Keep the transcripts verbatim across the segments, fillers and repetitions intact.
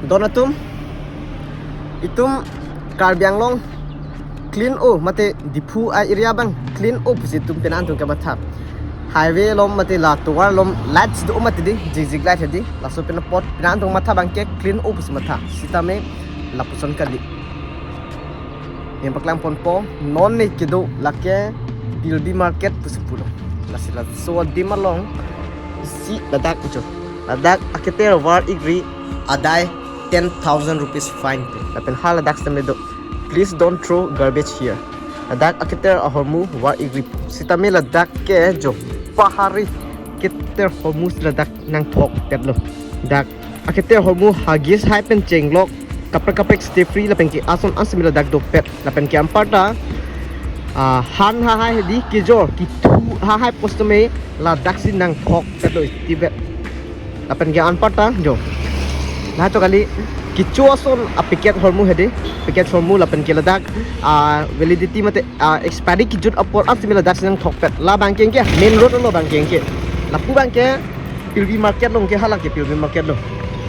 Don atum, itum Karbi Anglong clean o mate Diphu a-area abang clean o pusi itum penang atum kematha. Highway along mate la tovar along lights do mati di, zigzag light hedi. Laso pen apot penang atum matha abangke clean o pusi matha. Sitame lapuson kali. Yang paklang ponpo, non ne kedo lake Pilbi Market pusi pulo. Lasi laso adim along isi ladak jo. Ladak aketer var-ikri adai ten thousand rupees fine pe. Lapen ha ladak sitame do, "Please don't throw garbage here." Ladak aketer ahormu var-ikri. Sitame ladak ke jo pahari keter ahormu si ladak nangthokpetlo. Dak aketer ahormu Huggies hai pen chenglok kaprek kaprek stay free lapen ke ason an sitame ladak dopet. Lapen ke anparta, ah, han hahai hedi kejor kethu hahai pu sitame ladak si nangthokpetlo iti bet. Lapen ke anparta jo, lahat kali kecho ason a-packet ahormu hedi, packet ahormu lapen ke ladak, ah, validity mate, ah, expiry kejut apor an sitame ladak si nangthokpet. La abangke ke main road lo abangke ke. Lapu abangke Pilbi Market lo ke, hala ke Pilbi Market lo.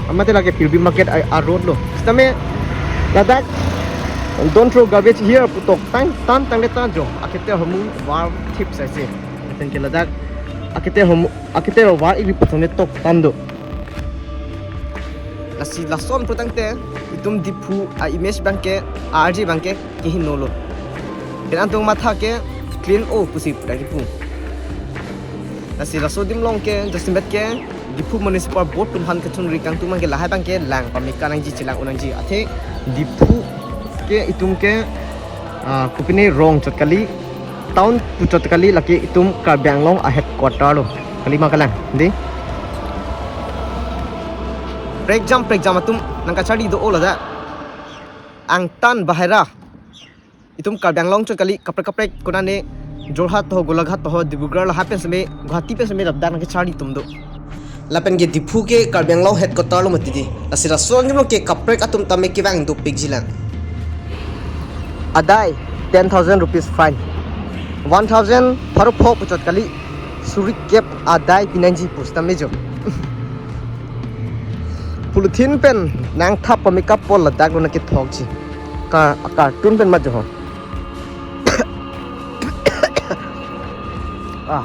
Amate lake Pilbi Market a, a-road lo. Sitame ladak "Don't throw garbage here" pu toktang tangtang le ta jo. Aketer ahormu var thip saise. Lapen ke ladak aketer ahormu, aketer var-ikri pu sitame toktang do. Lasi lason putangte itum Diphu a-image abangke, a-arji abangke kehingno lo. Penang atum matha ke clean o pusi pura kipu. Lasi laso adim along ke jasemet ke Diphu Municipal Board atum aphan kachunri kangtung abangke lahai abangke lang pameka nangji, chelang un nangji. Athe Diphu ke itum ke, ah, kopine rong chot kali, town pu chot kali, lake itum Karbi Anglong a-headquarter lo. Kali ma kalang, di? Prekjam prekjam atum nangkacharli do o ladak. Angtan bahera. Itum Karbi Anglong chot kali, kaprek kaprek konane Jorhat toho, Golaghat toho, Dibrugarh lahai pen sitame, Guwahati pen sitame ladak nangkacharli atum do. Lapen ke Diphu ke Karbi Anglong headquarter lo mati di. Lasi laso adim along ke kaprek atum tame kevang dopikji lang. Adai ten thousand rupees fine. One thousand pharo pho pu chot kali, suri kep adai pi nangji pu sitame jo. Polythene pen nangthap pameka pu ladak lo nangkethokji. Ka, carton pen ma jo ho. Ah.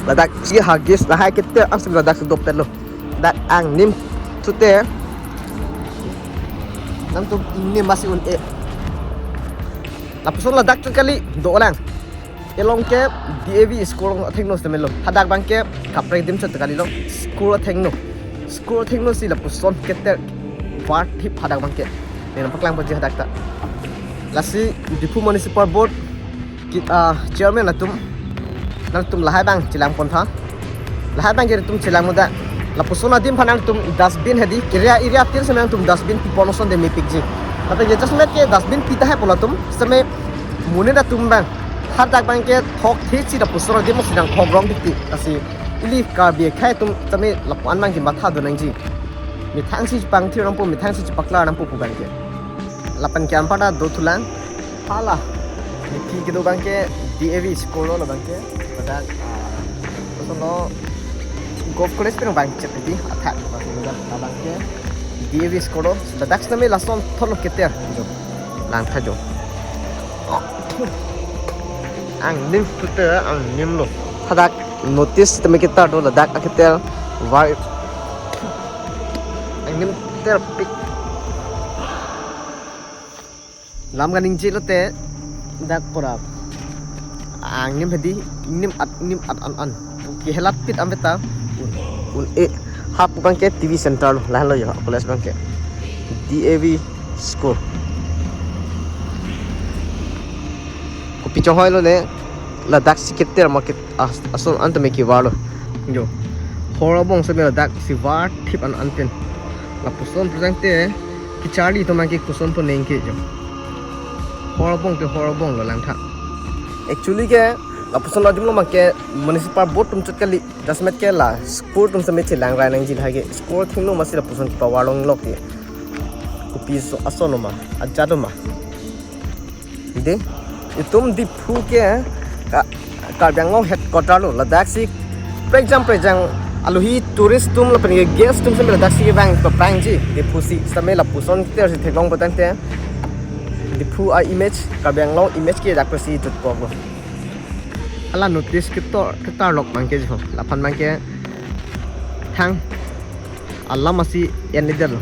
Ladak si Huggies lahai keter an sitame ladak si dopetlo. Dak angnim thute nangtum ingnim masi un-e. Lapuson ladak chot kali do lang. Elong ke D A V school athengno sitame lo. Hadak abangke kaprek adim chot kali lo. School athengno. School athengno si lapuson keter var thip hadak abangke. Ne nangpaklang paji hadak ta. Lasi Diphu Municipal Board ki, ah, chairman atum, nangtum lahai abang chelang pontha. Lahai abangke itum chelang muda. Lapuson adim aphan nangtum dustbin hedi, area area tin sitame nangtum dustbin pipon ason de mepikji. Lapen ke jasemet ke dustbin pi tahai pu latum sitame monit atum abang hadak abangke thok thesi lapuson adim si nangthok rong dikti. Lasi ili Karbi akhei atum sitame lapu-an abangke matha do nangji. Methang si chepangthir nangpo, methang si chepaklar nangpo pu abangke. Lapen ke anparta do thulang. Hala. Nepi kedo abangke D A V school lo abangke. Ladak, ah, koson lo Govt College pen abang chepedi athak lo abangke, ladak abangke D A V school lo. Ladak sitame lason thotlo keter jo. Langtha jo. Angnim thute angnim lo. Hadak notice tame ketar do ladak aketer var. Angnim terpik. Lam kaningje lote dak pura. Angnim hedi, nim at, nim at an an. Kehelat pit ambeta. Un, un-e. Hapu abangke T V center lo, lahenlo jo, college abangke. D A V school. Kopi chonghoi lo ne, ladak si keter market as-, ason an tame kevar lo. Jo. Hor abong sitame ladak si var thip an an pen. Lapuson pujang te kecharli atum abangke koson poneng ke jo. Hor abong ke hor abong lo langtha. Actually ke lapuson adim along abangke municipal board atum chot kali, jasemet ke la school atum sitame chelang rai nangji lahai ke. School athengno masi lapuson kepavar longlok ke. Kopi so ason ma, ajat ma. De, itum Diphu ke Ka-, Karbi Anglong headquarter lo, ladak si Prek jam prek jam alohi tourist atum lapen ke guest atum sitame ladak si kevang paprangji Diphu si sitame lapuson keter si theklong putangte Diphu a-image, Karbi Anglong image ke dak si jutpo bo. Hala notice ketor ketar lok abang ke jo. Laphan abang ke thang alam asi en leader lo.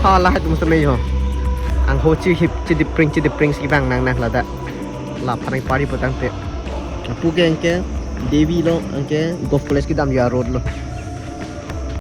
Hala hai atum sitame jo. Angho chihip chidipring chidipring si vang nang nang ladak. Laphan pari putangte. Lapu ke anke Devi lo, anke Govt College kedam ya road lo.